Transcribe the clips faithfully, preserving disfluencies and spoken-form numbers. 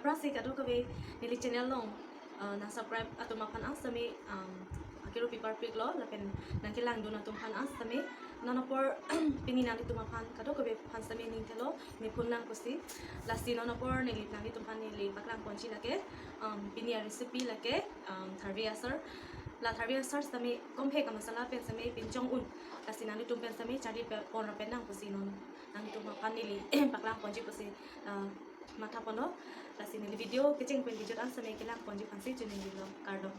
Aphrangsi kadokave neli channel along, uh, nang subscribe atum aphan an sitame, um, akiru piparpiklo, lapen nangkelangdun atum aphan an sitame. Non apor pini nanglitum aphan kadokave aphan sitame ning thelo, ne phone lang pusi. Lasi non apor neli nanglitum aphan neli paklang ponji lake, um, pini a recipe lake, um, tharve asar. La tharve asar sitame komphek a masala pen sitame pinchong un. Lasi nanglitum pen sitame charli pe-, pon ra pen nang pusi non nanglitum aphan neli paklang ponji pusi, uh, matha ponlo. Lasi neli video kecheng pen kejut an sitame kelang ponji aphansi choningrilo, kardom.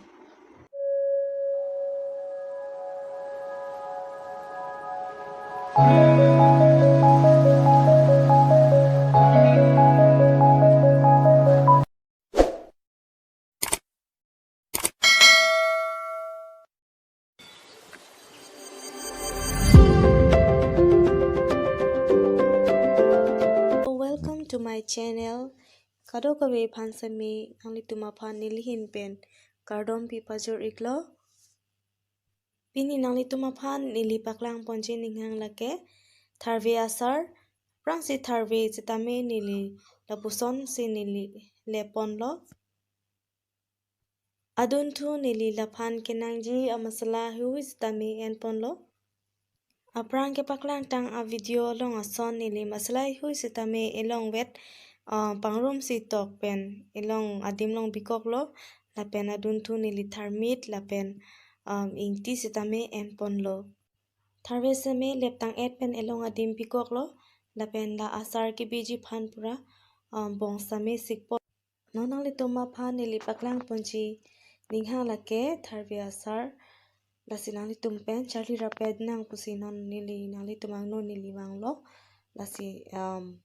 Welcome to my channel. Kadokave aphan sitame nanglitum aphan neli ahin pen kardom pipajor iklo. Pini nanglitum aphan neli paklang ponji ninghang lake tharve asar. Aphrangsi tharve sitame neli lapusonsi neli le ponlo. Adunthu neli laphan kenangji a masala heihui sitame en ponlo. Aphrang kepaklang tang a video along ason neli masala heihui sitame elongvet, ah, pangrumsi tok pen elong adim long bikoklo, lapen adunthu neli tharmit lapen, um, ingti sitame en ponlo. Tharve sitame lep tang-et pen elong adim bikoklo, lapen la asar kebiji aphan pura, um, bong sitame sikpo. Non nanglitum aphan neli paklang ponji ninghang lake tharve asar. Lasi nanglitum pen charli ra pen nang pusi non neli nanglitum angno neli vanglo. Lasi, um,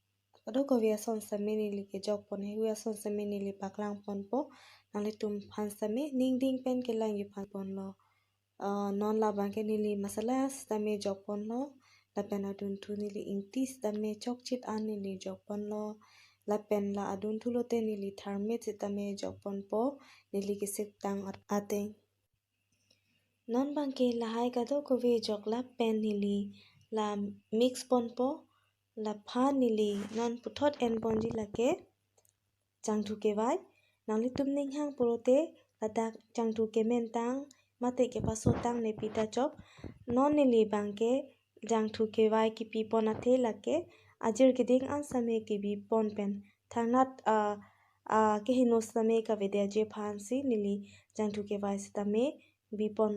kadokave ason sitame neli kejok pon, heihui ason sitame neli paklang ponpo. Nanglitum aphan sitame ningding pen kelangji aphan ponlo. Ah, non labang ke neli masala sitame jok ponlo, lapen adunthu neli ingti sitame chokchit an neli jok ponlo, lapen la adunthu lote neli tharmit sitame jok ponpo, neli kesik tang at-, ateng. Non abang ke lahai kadokave jok lap pen neli la mix ponpo, laphan neli non puthot en ponji lake jangthu kevai. Nanglitum ninghang pulote ladak jangthu kemen tang mate kepaso tang ne pita chop. Non neli abang ke jangthu kevai kepi pon athe lake ajir keding an sitame kebi pon pen thangnat, ah, ah, keheno sitame kavedetji aphansi neli jangthu kevai sitame bi pon,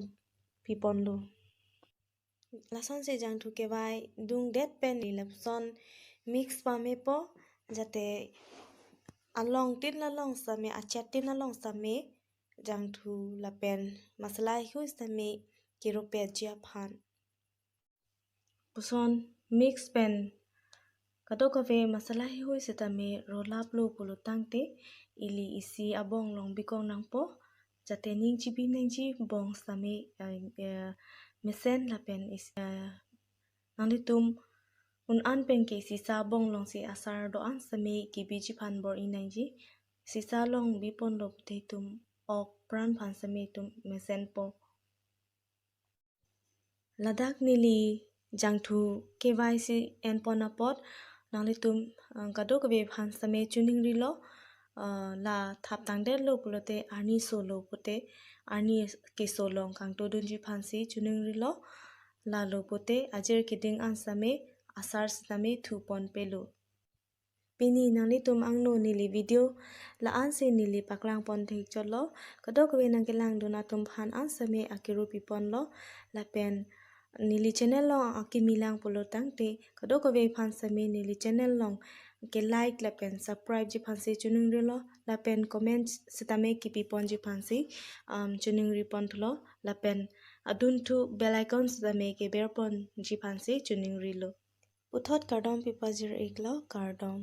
pi ponlo. Lasonsi jangthu kevai dungdet pen neli lapuson mix pamepo, jate along tin along sitame, achet tin along sitame jangthu lapen masala heihui sitame keropetji aphan. Puson mix pen kadokave masala heihui sitame rolaplo pulo tangte ili isi abong long bikok nangpo, jate ning chibi nangji bong sitame, eh, eh, mesen lapen is-, eh, nanglitum un an pen ke sisa abong longsi asar do-an sitame kebiji aphan bor-i nangji. Sisa long bi ponlo pute itum ok pran aphan sitame itum mesenpo. Ladak neli jangthu kevaisi en pon apot nanglitum, ah, kadokave aphan sitame choningrilo, ah, la thap tangdetlo pulote arni solo pute, arni keso long kangtodunji aphansi choningrilo, lalo pute ajir keding an sitame asar sitame thu ponpelo. Pini nanglitum angno neli video la-ansi neli paklang pon thekchotlo. Kadokave nangkelangdun atum aphan an sitame akiru pi ponlo. Lapen neli channel along akimi lang pulo tangte kadokave aphan sitame neli channel along ke like lapen subscribe ji aphansi choningrilo. Lapen comment sitame kepi ponji aphansi, um, choningri pon thulo. Lapen adunthu bell icon sitame keber ponji aphansi choningrilo. Puthot kardom pipajir iklo, kardom.